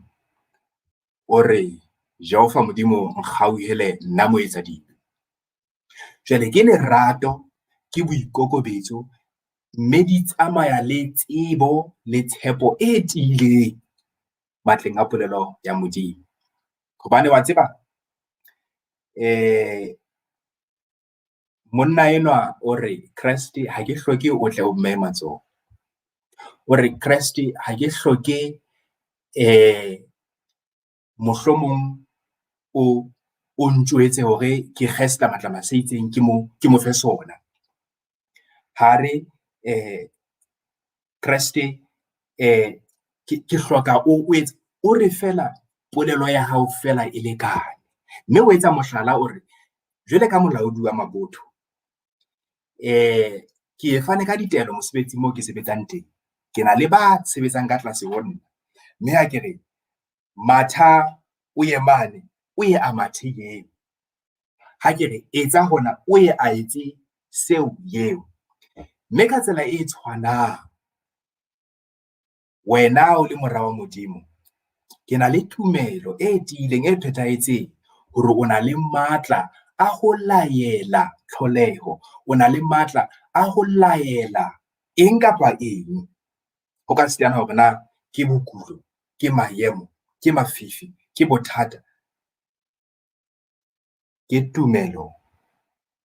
o re, Jehova Modimo nkgauhele nna moetsadibe. Jwale ke lerato, ke boikokobetso, mme di tsamaya le tsebo le tshepo e tiileng matleng a polelo ya Modimo. Hobane wa tseba, monna enwa o re, Kreste ha ke hloke o tle o mmehe matsoho. O re, Kreste ha ke hloke mohlomong o ntjwetse hore ke kgesta matlama se itseng ke mo fe sona. Ha re Kreste ke hloka o etse, o re fela polelo ya hao fela e lekane. Mme o etsa mohlala o re, jwale ka molaodi wa mabotho, ke e fane ka ditaelo mosebetsing moo ke sebetsang teng. Ke na le ba sebetsang ka tlase ho nna. Mme ha ke re, matha o ye mane, o ye a mathe eo. Ha ke re, etsa hona, o ye a etse seo eo. Mme ka tsela e tshwanang, wena o le mora wa Modimo, ke na le tumelo e tiileng e phethahetseng hore o na le matla a ho laela tlholeho, o na le matla a ho laela eng kapa eng. Ho ka sitana hore na ke bokulo, ke maemo, ke mafifi, ke bothata. Ke tumelo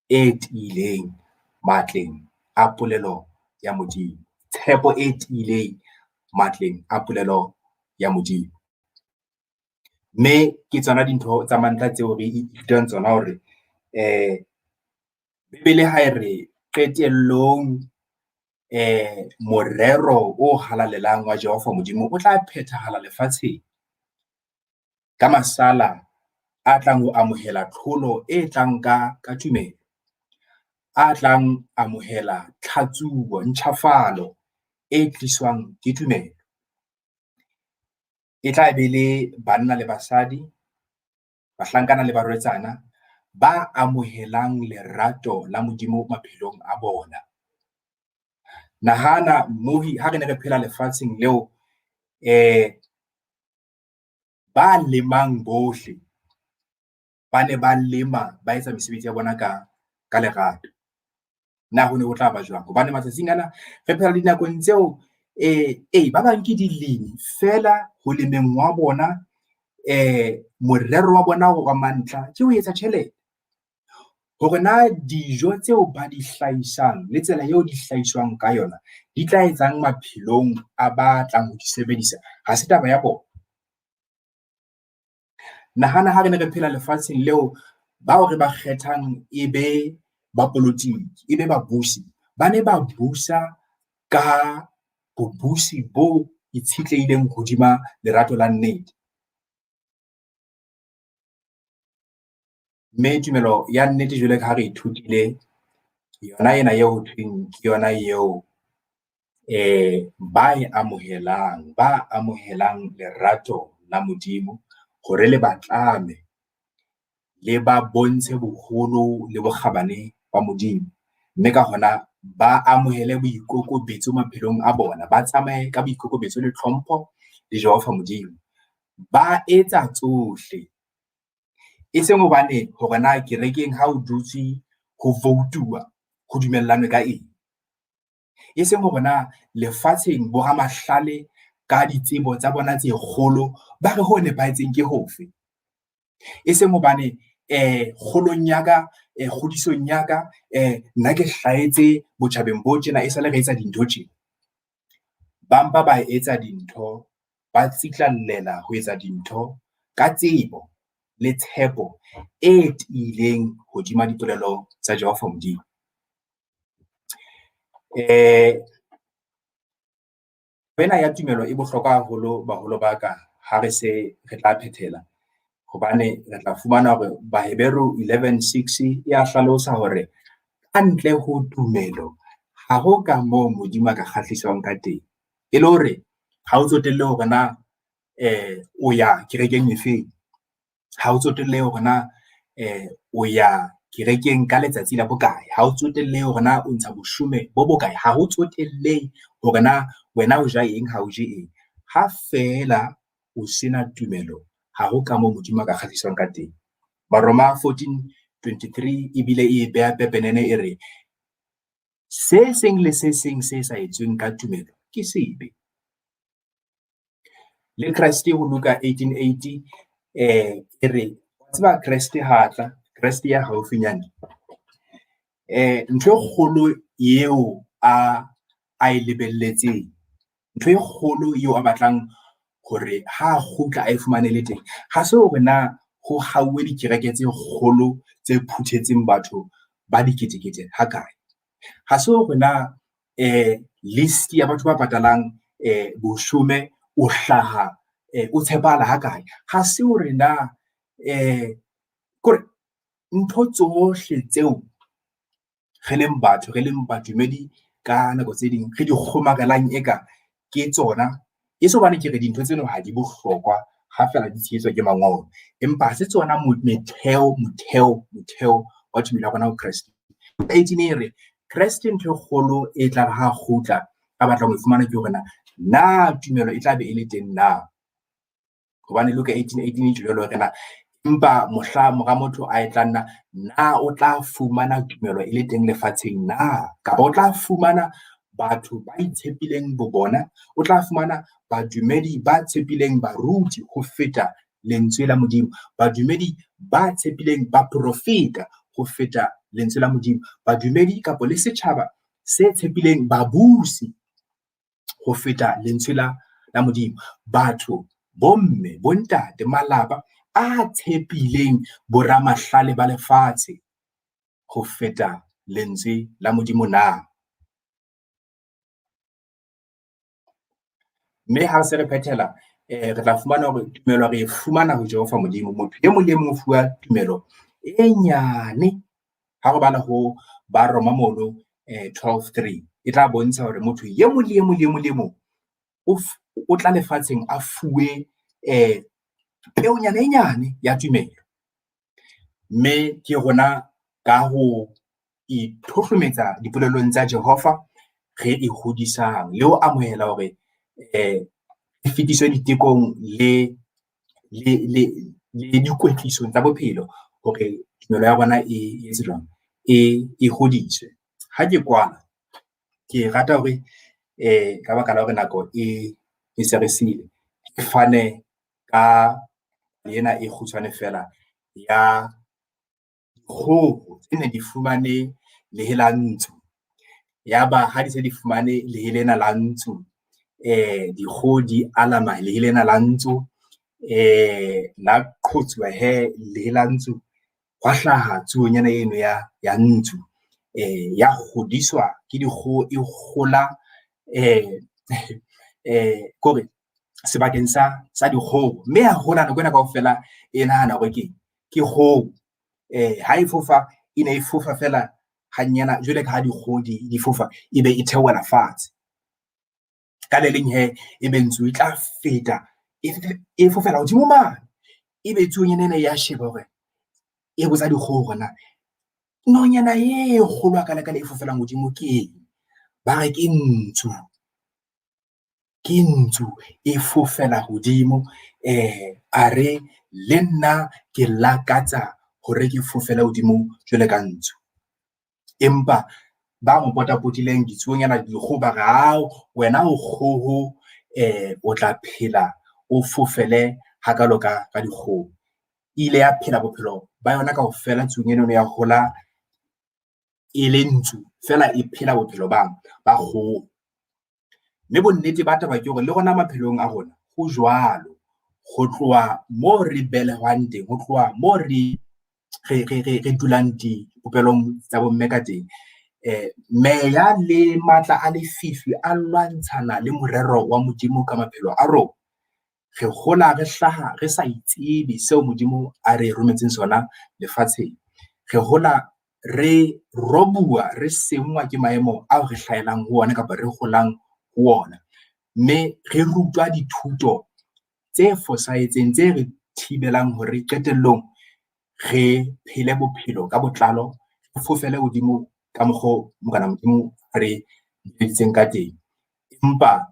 e tiileng matleng a polelo ya Modimo, tshepo e tiileng matleng a polelo ya Modimo. Mme ke tsona dintho tsa mantlha tseo re ithutang tsona hore Bibele ha e re qetellong morero o halalelang wa Jehova Modimo o tla phethahala lefatsheng ka masala a tlang ho amohela tlholo e tlang ka tumelo, a tlang amohela tlhatsuo, ntjhafalo e tliswang ke tumelo. E tla be le banna le basadi Bahlankana le barwetsana ba amohelang lerato la Modimo maphelong a bona. Nahana mmohi ha re ne re phela lefatsheng leo ba lemang bohle ba ne ba lema ba etsa mesebetsi ya bona ka lerato. Na ho ne ho tla ba jwang? Hobane matsatsing ana re phela dinakong tseo ba bang ke dilemi feela ho lemeng wa bona, morero wa bona wa mantlha ke ho etsa tjhelete. Hore na dijo tseo ba di hlahisang le tsela eo di hlahiswang ka yona di tla etsang maphelong a ba tlang ho di sebedisa, ha se taba ya bona. Nahana ha re ne re phela lefatsheng leo bao re ba kgethang e be ba polotiki, e be babusi, ba ne ba busa ka bobusi bo itshetlehileng hodima lerato la nnete. Mme tumelo ya nnete jwale ka ha re ithutile yona ena eo ho thweng ke yona eo ba e amohelang, ba amohelang lerato la Modimo hore le ba tlame, le ba bontshe boholo le bokgabane ba Modimo. Mme ka hona ba amohele boikokobetso maphelong a bona, ba tsamaye ka boikokobetso le tlhompho le Jehova Modimo. Ba etsa tsohle, e seng hobane hore na kerekeng ha o dutse ho voutuwa ho dumellanwe ka eng, e seng hore na lefatsheng boramahlale ka ditsebo tsa bona tse kgolo ba re ho nepahetseng ke hofe, e seng hobane kgolong ya ka, kgodisong ya ka, nna ke hlahetse botjhabeng bo tjena e sale re etsa dintho tjena. Ba mpa ba etsa dintho, ba tsitlallela ho etsa dintho ka tsebo le tshepo e tiileng hodima dipolelo tsa Jehova Modimo. Ena ya tumelo e bohlokwa haholo baholo ba ka ha re se re tla phethela, hobane re tla fumana hore Baheberu 11:6 ya hlalosa hore ka ntle ho tumelo ha ho ka moo Modimo a ka kgahliswang ka teng. E le hore ha o tsotelle hore na o ya kerekeng efeng, ha o tsotelle hore na o ya kerekeng ka letsatsi la bokae, ha o tsotelle hore na o ntsha boshome bo bokae, ha ho tsotelle hore na wena o ja eng, ha o je eng. Ha feela o sena tumelo, ha ho ka moo Modimo a ka kgahliswang ka teng. Baroma 14:23 ebile e beha pepenene e re se seng le se seng se sa etsweng ka tumelo ke sebe. Le Kreste ho Luka 18:8 e re tseba Kreste ha tla, Kreste ya haufinyane, ntho e kgolo eo a e lebelletseng, ntho e kgolo eo a batlang hore ha kgutla a e fumane le teng, ha se hore na ho hauwe dikereke tse kgolo tse phuthetseng batho ba diketekete hakae, ha se hore na list ya batho ba patalang boshome o hlaha o tshepahala hakae, ha se hore na kore ntho tsohle tseo re leng batho, re leng badumedi ka nako tse ding re di kgomarelang eka ke tsona, e se hobane ke re dintho tseno ha di bohlokwa ha feela di tshehetswa ke mangolo, empa ha se tsona motheo wa tumelo ya rona ho Kreste. 18 e re Kreste ntho e kgolo e tla re ha kgutla a batlang ho e fumana ke hore na tumelo e tla be e le teng na, hobane Luka 18:18 e jwalo hore na empa mohla mora motho a e tla nna, na o tla fumana tumelo e le teng lefatsheng na, kapa o tla fumana batho ba itshepileng bo bona, o tla fumana badumedi ba tshepileng baruti ho feta lentswe la Modimo, badumedi ba tshepileng baprofeta ho feta lentswe la Modimo, badumedi kapa le setjhaba se tshepileng babusi ho feta lentswe la Modimo, batho, bomme, bontate, malapa a tshepileng boramahlale ba lefatshe ho feta lentswe la Modimo na. Mme ha se re phethela, re tla fumana hore tumelo re e fumana ho Jehova Modimo. Motho e mong le e mong o fuwa tumelo e nyane. Ha re bala ho Baroma mono 12:3 e tla bontsha hore motho e mong le e mong le e mong le e mong o tla lefatsheng a fuwe peonyana e nyane ya tumelo. Mme ke rona ka ho ithohlometsa dipolelong tsa Jehova re e hodisang le ho amohela hore re fetiswe ditekong le dikwetlisong tsa bophelo hore tumelo ya rona e etse jwang, e hodiswe. Ha ke kwala, ke rata hore ka baka la hore nako e se re siile, ke fane ka ena e kgutshwane fela ya kgoho tse ne di fumane lehe la ntsu. Yaba ha di se di fumane lehe lena la ntsu, dikgoho di alama lehe lena la ntsu, la qhotsuwa he lehe la ntsu, hwa hlaha tsuonyana eno ya ntsu, ya hodiswa ke dikgoho, e hola, kore sebakeng sa dikgoho, mme ya hola nako ena kaofela e nahana hore ke kgoho. Ha e fofa, e ne e fofa fela hanyana jwale ka ha dikgoho di fofa, e be e theohela fatshe. Ka le leng he, e be ntsu e tla feta, e fofela hodimo mane, e be tsuonyana ena ya sheba hore e botsa dikgoho hore na nonyana e kgolo hakana-kana e fofelang hodimo ke eng? Ba re ke ntsu. Ke ntsu e fofela hodimo, a re le nna ke lakatsa hore ke fofele hodimo jwale ka ntsu. Empa ba mo potapotileng ditsuonyana dikgoho ba re, hao wena o kgoho, o tla phela o fofele hakalo ka dikgoho. E ile ya phela bophelo ba yona kaofela, tsuonyana eno ya hola e le ntsu fela e phela bophelo ba kgoho. Mme bonnete ba taba ke hore le rona maphelong a rona ho jwalo. Ho tloha moo re belehwang teng, ho tloha moo re dulang dipopelong tsa bomme ka teng, meya le matla a lefifi a lwantshana le morero wa Modimo ka maphelo a rona. Re hola re hlaha re sa itsebe seo Modimo a re rometseng sona lefatsheng. Re hola re robuwa, re senngwa ke maemo ao re hlahelang ho ona kapa re holang ho ona. Mme re rutwa dithuto tse fosahetseng tse re thibelang hore qetellong re phele bophelo ka botlalo, re fofele hodimo ka mokgwa Morena Modimo a re biditseng ka teng. Empa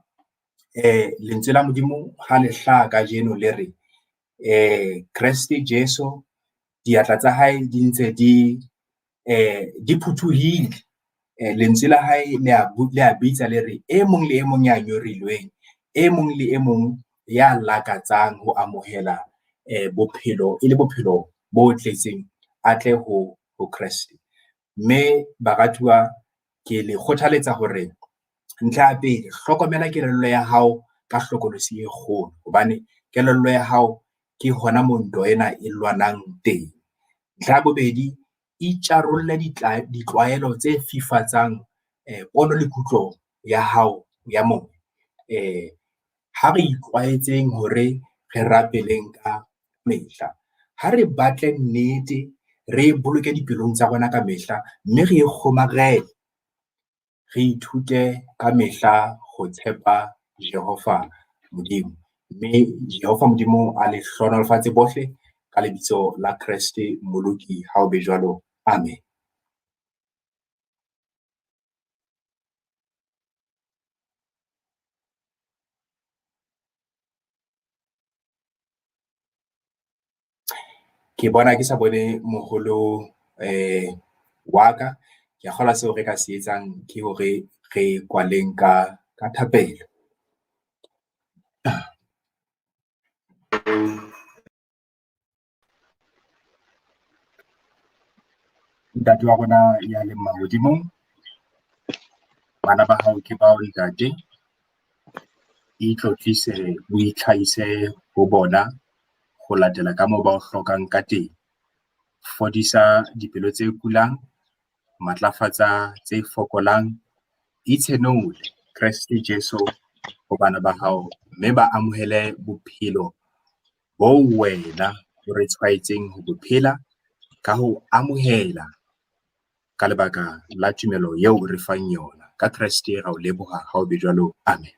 lentswe la Modimo ha le hlaha kajeno le re, Kreste Jesu diatla tsa hae di ntse di phutuhile. Lentswe la hae le a bitsa le re, e mong le e mong ya nyorilweng, e mong le e mong ya lakatsang ho amohela bophelo e le bophelo bo tletseng, a tle ho Kreste. Mme baratuwa, ke le kgothaletsa hore ntlha ya pele, hlokomela kelello ya hao ka hlokolosi e kgolo, hobane kelello ya hao ke hona moo ntwa ena e lwanang teng. Ntlha ya bobedi, itjarolle ditlwaelo tse fifatsang pono le kutlo ya hao ya moya. Ha re itlwaetseng hore re rapeleng ka mehla, ha re batle nnete, re boloke dipelong tsa rona ka mehla, mme re e kgomarele. Re ithute ka mehla ho tshepa Jehova Modimo. Mme Jehova Modimo a le hlohonolofatse bohle ka lebitso la Kreste Mmoloki, ha o be jwalo. Amen. Ke bona ke sa bone moholo wa ka. Ke a kgolwa seo re ka se etsang ke hore re kwaleng ka thapelo. Ntate wa rona ya leng mahodimong, bana ba hao ke bao ntate, itlotlise, o itlhahise ho bona ho latela ka moo ba o hlokang ka teng. Fodisa dipelo tse kulang, matlafatsa tse fokolang, itshenole Kreste Jesu ho bana ba hao, mme ba amohele bophelo bo wena o re tshwaetseng ho bo phela ka ho amohela ka lebaka la tumelo eo o re fang yona. Ka Kreste ra o leboha, ha o be jwalo. Amen.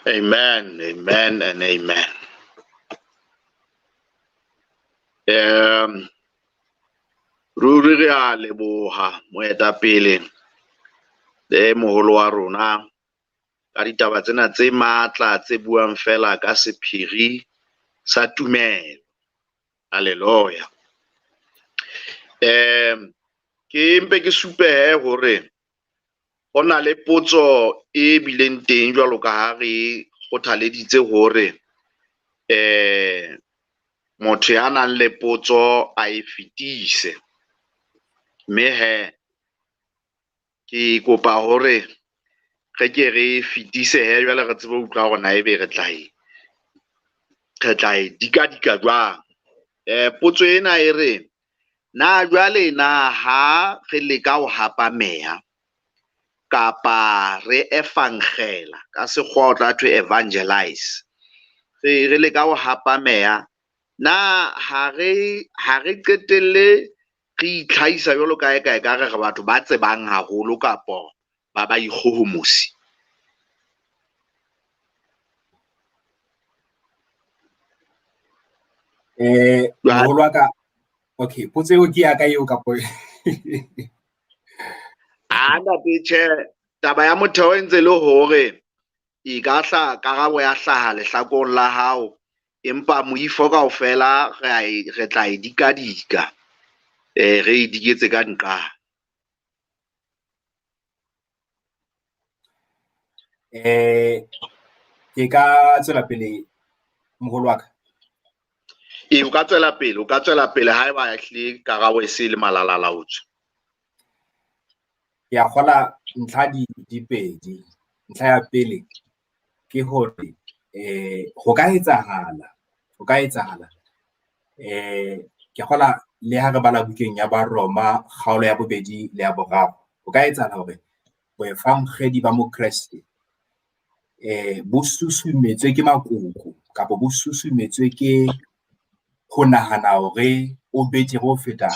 Amen, amen and amen. Ruri re a leboha moetapele le moholo wa rona ka ditaba tsena tse matla tse buang fela ka sephiri sa tumelo. Haleluya. Ke mpe ke supehe hore ho na le potso e bileng teng jwalo ka ha re kgothaleditse hore motho ya nang le potso a e fetise. Mme he ke kopa hore re ke re fetise he jwale re tsebe ho utlwa hore na ebe re tla e dikadika jwang. Potso ena e re, na jwale na ha re leka ho hapa meya kapa re evangela, ka sekgowa o tla thwe evangelize, re leka ho hapa meya, na ha re qetelle re itlhahisa jwalo ka eka ekare re batho ba tsebang haholo kapo ba ba ikgohomosi? Moholo wa ka, okay, potso eo ke ya ka eo kapo? A ntate, tjhe, taba ya motheo e ntse le hore e ka hla karabo ya hlaha lehlakoreng la hao, empa moifo kaofela re tla e dikadika, re e diketse ka nqane. Ke ka tswela pele moholo wa ka? Ee, o ka tswela pele, o ka tswela pele haeba ehlile karabo e se le malalalaotswe. Ke a kgola ntlha di pedi. Ntlha ya pele ke hore ho ka etsahala, ho ka etsahala. Ke kgola le ha re bala bukeng ya Baroma kgaolo ya bobedi le ya boraro, ho ka etsahala hore boevangedi ba Mokreste bo susumetswe ke makoko kapa bo susumetswe ke ho nahana hore o betere ho feta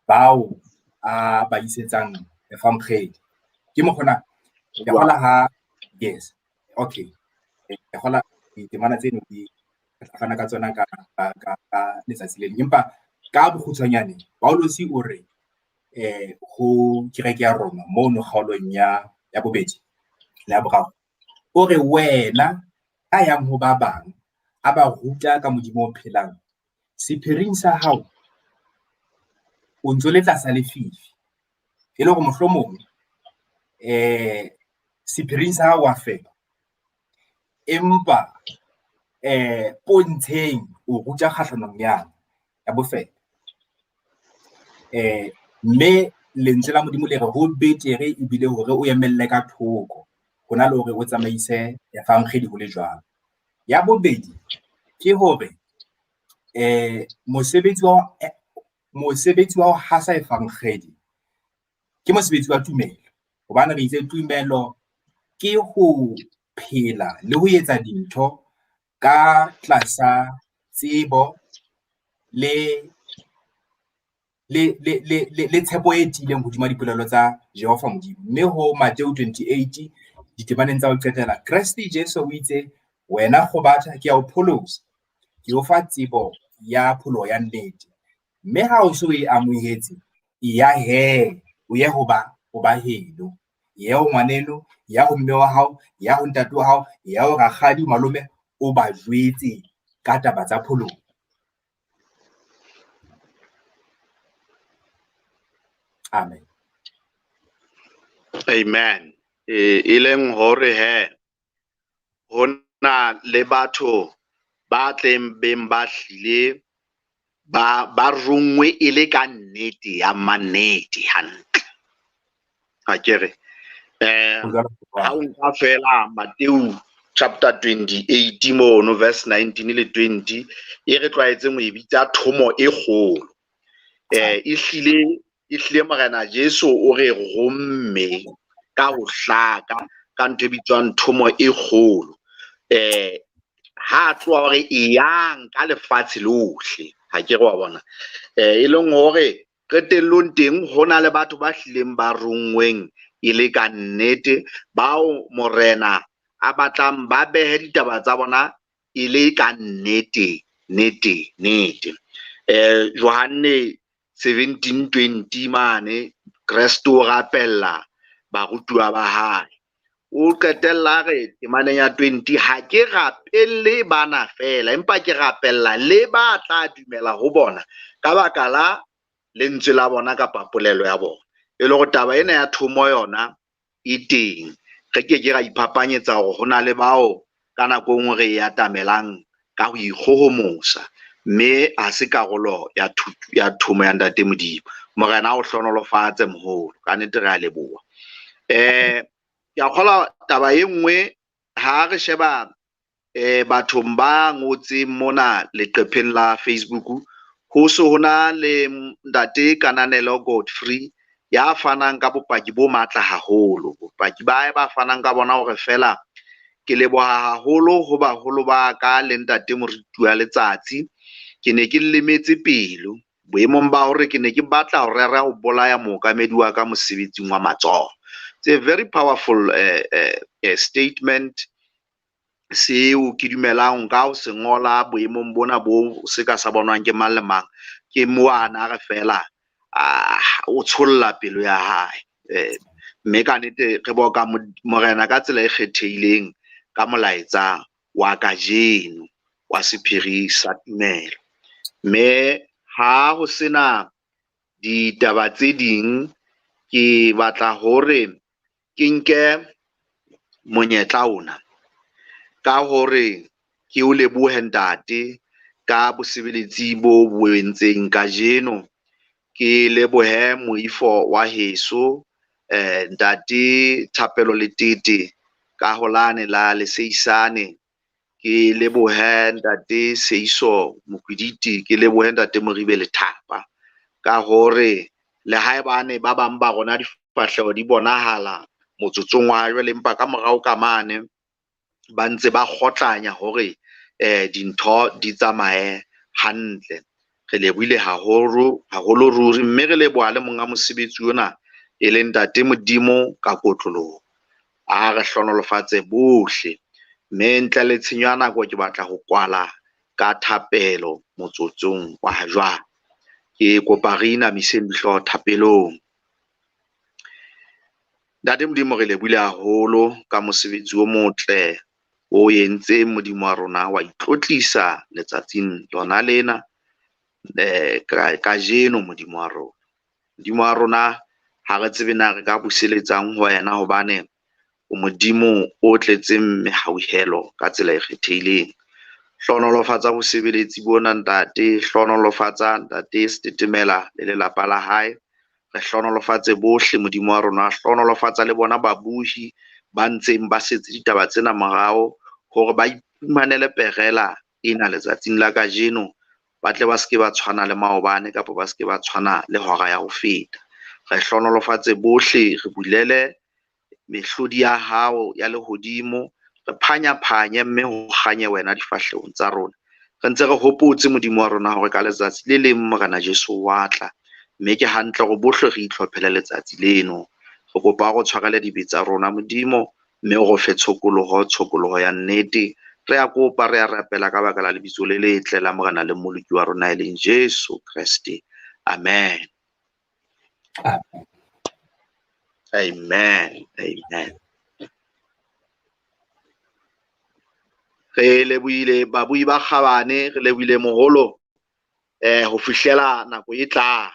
bao a ba isetsang evangeli. Ke mokgona, ke kgola ha, yes, okay. Ke kgola ditemana tseno di fana ka tsona ka letsatsi le leng. Empa ka bokgutshwanyane, Paulus o re ho kereke ya Roma mono kgaolong ya bobedi le ya boraro, o re wena a yang ho ba bang a ba ruta ka Modimo o phelang, sephiring sa hao o ntso le tlasa lefifi. E le hore mohlomong sephiring sa hao wa fela, empa pontsheng o ruta kgahlanong ya bofela. Mme lentswe la Modimo le re ho betere ebile hore o emelle ka thoko hona le hore o tsamaise evangeli ho le jwalo. Ya bobedi ke hore mosebetsi wa ho hasa evangeli ke mosebetsi wa tumelo, hobane re itse tumelo ke ho phela le ho etsa dintho ka tlasa tsebo le tshepo e tiileng hodima dipolelo tsa Jehova Modimo. Mme ho Matthew 28 ditemaneng tsa ho qetela, Kreste Jesu o itse, wena kgobatha ke a o pholosa, ke o fa tsebo ya pholoho ya nnete. Mme ha o so e amohetse, ya he, o ye ho ba heno, ye ho ngwaneno, ya ho mme wa hao, ya ho ntate wa hao, ya ho rakgadi, malome, o ba jwetse ka taba tsa pholoho. Amen. Amen. E leng hore he ho na le batho ba tleng beng ba hlile ba rongwe e le ka nnete ya mannete hantle. Ha ke re, ha o nka fela Matthew chapter 28 mono verse 19 le 20, e re tlwaetseng ho e bitsa thomo e kgolo. E hlile Morena Jesu o re romme ka ho hlaka ka ntho e bitswang thomo e kgolo. Ha tloha hore e yang ka lefatshe lohle, ha ke re wa bona. E leng hore qetellong teng ho na le batho ba hlileng ba rongweng e le ka nnete, bao Morena a batlang ba behe ditaba tsa bona e le ka nnete, nnete, nnete. Johanne 17:20 mane Kreste o rapella barutuwa ba hae. O qetella re temaneng ya 20, ha ke rapelle bana fela, empa ke rapella le ba tla dumela ho bona ka baka la lentswe la bona kapa polelo ya bona. E le hore taba ena ya thomo yona e teng. Re ke ke ra iphapanyetsa hore ho na le bao ka nako e nngwe re e atamelang ka ho ikgohomosa, mme ha se karolo ya thuto ya thomo ya Ntate Modimo. Morena o hlohonolofatse moholo, ka nnete re a leboha. Ke a kgolwa taba e nngwe ha re sheba bathong ba ngotseng mona leqepheng la Facebook, ho so hona le Ntate Kananelo Godfrey ya fanang ka bopaki bo matla haholo. Bopaki ba hae ba fanang ka bona hore fela ke leboha haholo ho baholo ba ka le Ntate Moruti wa Letsatsi. Ke ne ke lemetse pelo boemong ba hore ke ne ke batla ho rera ho bolaya mookamedi wa ka mosebetsing wa matsoho. It's a very powerful statement seo ke dumelang ka ho se ngola boemong bona bo se ka sa bonwang ke mang le mang. Ke mo a na re fela o tsholla pelo ya hae. Mme ka nnete re boka Morena ka tsela e kgethehileng ka molaetsa wa kajeno wa sephiri sa tumelo. Mme ha ho sena ditaba tse ding, ke batla hore ke nke monyetla ona ka hore ke o lebohe ntate ka bosebeletsi bo bo entseng kajeno. Ke lebohe moifo wa heso ntate Thapelo Letete ka holane la Leseisane. Ke lebohe ntate Seiso Mokwiditi, ke lebohe ntate Moribe Lethapa ka hore le haebane ba bang ba rona difahleho di bonahala motsotsong wa jwale, empa ka morao ka mane ba ntse ba kgotlanya hore dintho di tsamaye hantle. Re lebohile haholo haholo ruri, mme re leboha le monga mosebetsi ona e leng Ntate Modimo ka kotloloho. A re hlohonolofatse bohle. Mme ntle le tshenyo ya nako ke batla ho kwala ka thapelo motsotsong wa jwale. Ke kopa re inamiseng dihlooho thapelong. Ntate Modimo, re lebohile haholo ka mosebetsi o motle o entseng Modimo wa rona, wa itlotlisa letsatsing lona lena kajeno Modimo wa rona. Modimo wa rona, ha re tsebe na re ka buseletsang ho wena, hobane o Modimo o tletseng mehauhelo ka tsela e kgethehileng. Hlohonolofatsa bosebeletsi bona ntate, hlohonolofatsa ntate Setetemela le lelapa la hae. Re hlohonolofatse bohle Modimo wa rona, hlohonolofatsa le bona babuhi ba ntseng ba setse ditaba tsena morao hore ba iphumanele perela ena letsatsing la kajeno, ba tle ba seke ba tshwana le maobane kapa ba seke ba tshwana le hora ya ho feta. Re hlohonolofatse bohle, re bulele mehlodi ya hao ya lehodimo, re phanya-phanye mme ho kganye wena difahlehong tsa rona. Re ntse re hopotse Modimo wa rona hore ka letsatsi le leng Morena Jesu wa tla, mme ke hantle hore bohle re itlhophele letsatsi leno. Re kopa hore o tshwarele dibe tsa rona Modimo, mme o re fe tshokoloho, tshokoloho ya nnete. Re a kopa, re a rapela ka baka la lebitso le letle la Morena le Mmoloki wa rona e leng Jesu Kreste. Amen. Amen. Amen. Re lebohile babui ba kgabane, re lebohile moholo ho fihlela nako e tlang.